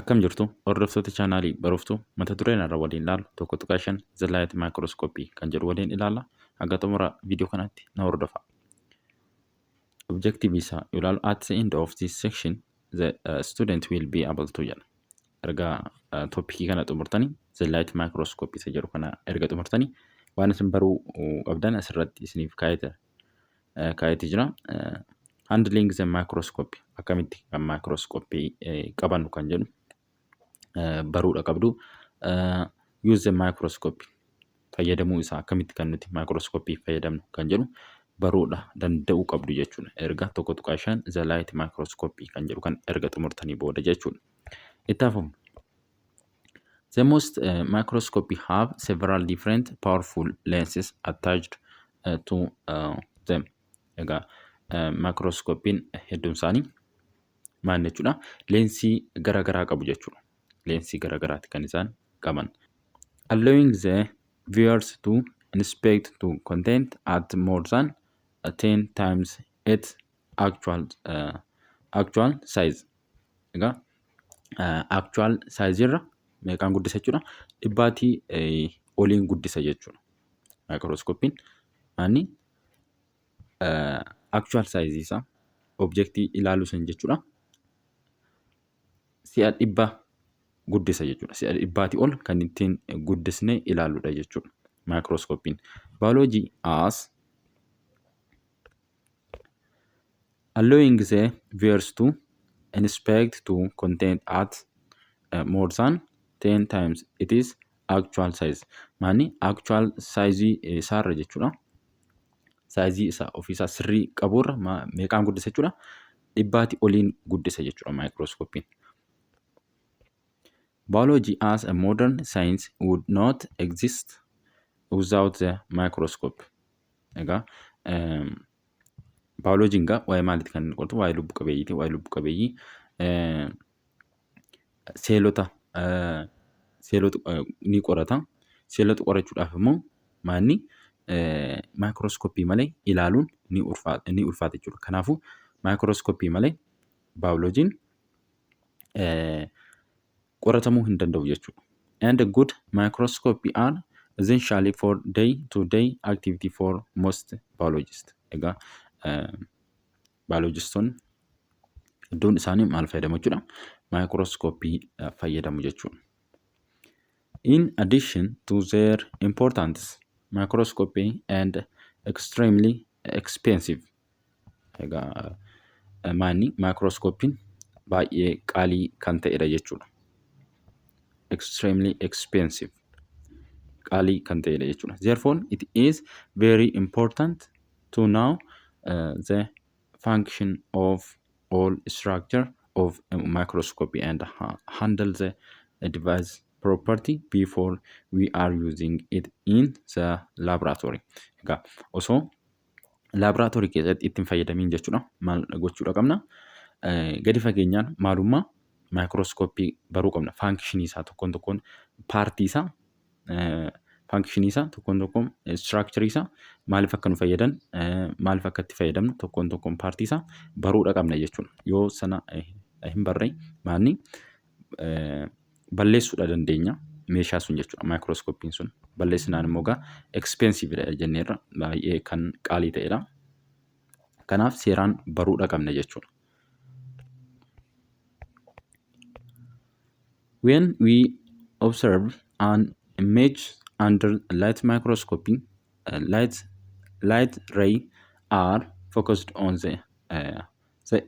Akkam jirtu hordoftoota chaanaalii Baruftuu, mata dureen irra waliin ilaalu 1.5 The Light Microscopy kan jedhu waliin ilaalla. Haga xumura viidiyoo kanaatti na hordofa. Objective isaa yoo ilaalu, at the end of this section the student will be able to jedha. Erga topikii kana xumurtanii, The Light Microscopy isa jedhu kana erga xumurtanii, waan isin baruu qabdan asirratti isiniif kaa'eeti jira. Handling the microscope, akkamitti kan microscopy qabannu kan jedhu baruudha qabdu. Use the microscope, fayyadamuu isaa, akkamitti kan nuti microscopy fayyadamnu kan jedhu baruudha danda'uu qabdu jechuudha. Erga 1.5 The Light Microscopy kan jedhu kan erga xumurtanii booda jechuudha. Itti hafamu. The most microscopy have several different powerful lenses attached to them. Egaa maayikirooskooppiin hedduun isaanii maal jechuudha? Leensii garaagaraa qabu jechuudha. Leensii garaagaraati kan isaan qaban. Allowing the viewers to inspect to content at more than 10 times its actual size. Egaa actual size irra meeqaan guddisa jechuudha? Dhibbaatii oliin guddisa jechuudha. Maayikirooskooppiin maanni actual size isaa objektii ilaaluu san jechuudha. Si'a 100 guddisa jechuudha. Si'a dhibbaatii ol kan ittiin guddisnee ilaalludha jechuudha. Maayikirooskooppiin. Biology as allowing the viewers to inspect to content at more than 10 times it is actual size. Maani actual size isaarra jechuudha. Saayizii isaa ofiisaa sirrii qaburra meeqaan guddisa jechuudha? Dhibbaatii oliin guddisa jechuudha maayikirooskooppiin. Biology as a modern science would not exist without the microscope. Egaa baayoloojiin egaa waa'ee maaliiti kan inni qoratu? Waa'ee lubbu qabeeyyiiti. Waa'ee lubbu qabeeyyii seelota ni qorata. Seelota qorachuudhaaf immoo maanni maayikirooskooppii malee ilaaluun ni ulfaata jechuudha. Kanaafuu maayikirooskooppii malee baayoloojiin qoratamuu hin danda'u jechuudha. And a good microscopy are essentially for day to day activity for most biologists. Egaa baayoloojistoonni hedduun isaanii maal fayyadamu jechuudha? Maayikirooskooppii fayyadamu jechuudha. In addition to their importance, microscopy and extremely expensive. Egaa maanni maayikirooskooppiin baay'ee qaalii kan ta'edha jechuudha. Extremely expensive. Qaalii kan ta'edha jechuudha. Therefore, it is very important to know the function of all structure of a microscopy and handle the device property before we are using it in the laboratory. Egaa osoo laaboraatoorii keessatti ittiin fayyadamiin jechuudha. Maal gochuudha qabna? Gadi fageenyaan maalummaa maayikirooskooppii baruu qabna. Faankishinii isaa, tokkoon tokkoon paartii isaa, faankishinii isaa, tokkoon tokkoon istiraakcharii isaa, maaliif akka nu fayyadan, maaliif akka itti fayyadamnu tokkoon tokkoon paartii isaa baruudha qabna jechuudha. Yoo sana hin barree maalni balleessuudha dandeenya meeshaa sun jechuudha, maayikirooskooppiin sun. Balleessinaan immoo egaa expensive jenneerra, baay'ee kan qaalii ta'edha. Kanaaf seeraan baruudha qabna jechuudha. When we observe an image under light microscopy, light ray are focused on the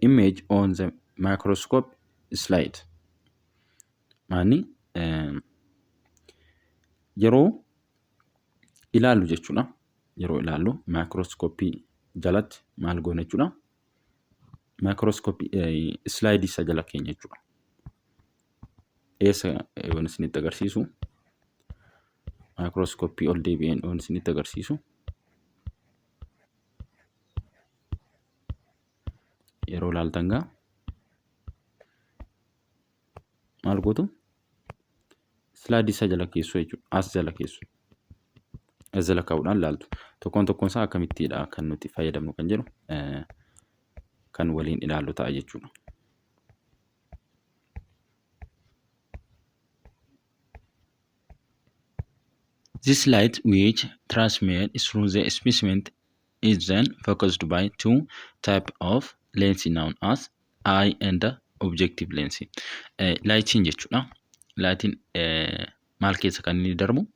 image on the microscope slide. Maani yeroo ilaallu jechuudha. Yeroo ilaallu maayikirooskooppii jalatti maal goona jechuudha? Maayikirooskooppii islaayidii isa jala keenya jechuudha. Eessa yoon isinitti agarsiisu, maayikirooskooppii ol deebi'een yoon isinitti agarsiisu, yeroo ilaaltan gaa maal gootu? Islaayidii isa jala keessu jechuudha. As jala keessu. As jala kaa'uudhaan ilaaltu. Tokkoon tokkoon isaa akkamittiidha kan nuti fayyadamnu kan jedhu kan waliin ilaallu ta'a jechuudha. This light which transmits through the specimen is then focused by two type of lens known as eye and objective lens. Lightiin jechuudha. Lightiin maal keessa kan inni darbu?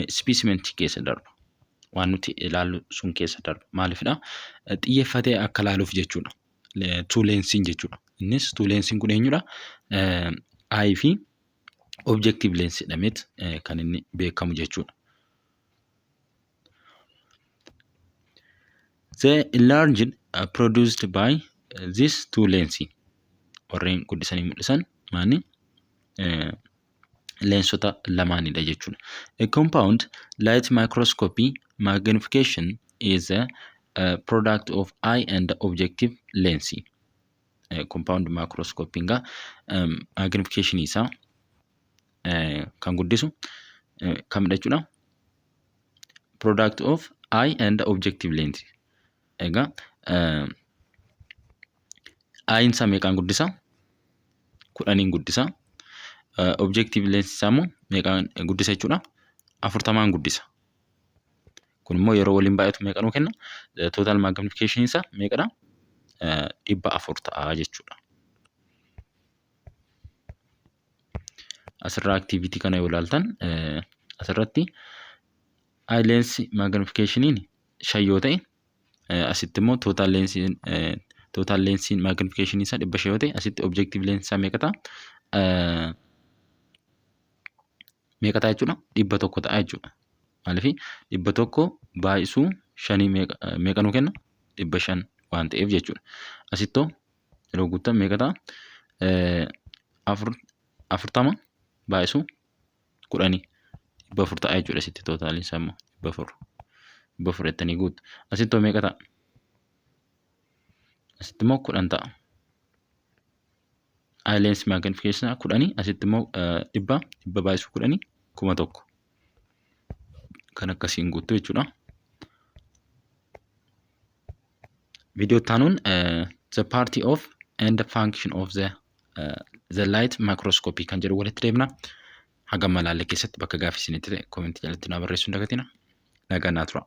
Specimentii keessa darba. Waan nuti ilaallu sun keessa darba. Maaliifidha? Xiyyeeffatee akka ilaaluuf jechuudha. Two lensiin jechuudha. Innis two lensiin kun eenyudha? Eye fi objective lens jedhameet kan inni beekamu jechuudha. The enlarged produced by these two lens warreen guddisanii mul'isan maani leensota lamaanidha jechuudha. A compound light microscopy magnification is a product of eye and objective lens. Compound microscopy egaa magnification isaa kan guddisu kamidha jechuudha. Product of eye and objective lens. Egaa eye'n isaa meeqaan guddisa? 10n guddisa. Objective lens isaa immoo meeqaan guddisa jechuudha? 40n guddisa. Kun immoo yeroo waliin baay'atu meeqa nuu kenna? Total magnification isaa meeqadha? 400 ta'a jechuudha. Asirraa activity kana yoo ilaaltan asirratti eye lens magnificationiin 5 yoo ta'e, asitti immoo total lensiin magnification isaa 500 yoo ta'e, asitti objective lens isaa meeqa ta'a? Meeqa ta'a jechuudha? 100 ta'a jechuudha. Maaliif 100 baay'isuu shanii meeqa nuu kenna? 500 waan ta'eef jechuudha. Asittoo yeroo guuttan meeqa ta'a? 40 baay'isuu 10 400 ta'a jechuudha asitti totaliin isaa immoo 400. 400 jettanii guuttu. Asittoo meeqa ta'a? Asitti immoo 10 ta'a. Eye lens magnification 10, asitti immoo 100 baay'isuu 10 1000. Kan akkasiin guuttu jechuudha. Viidiyoo itti aanuun the party of and the function of the light microscopy kan jedhu walitti deemna. Haga malaalle keessatti bakka gaaffii isinitti ta'e koomentii jalatti naa barreessuu hin dagatina. Nagaan naa tura.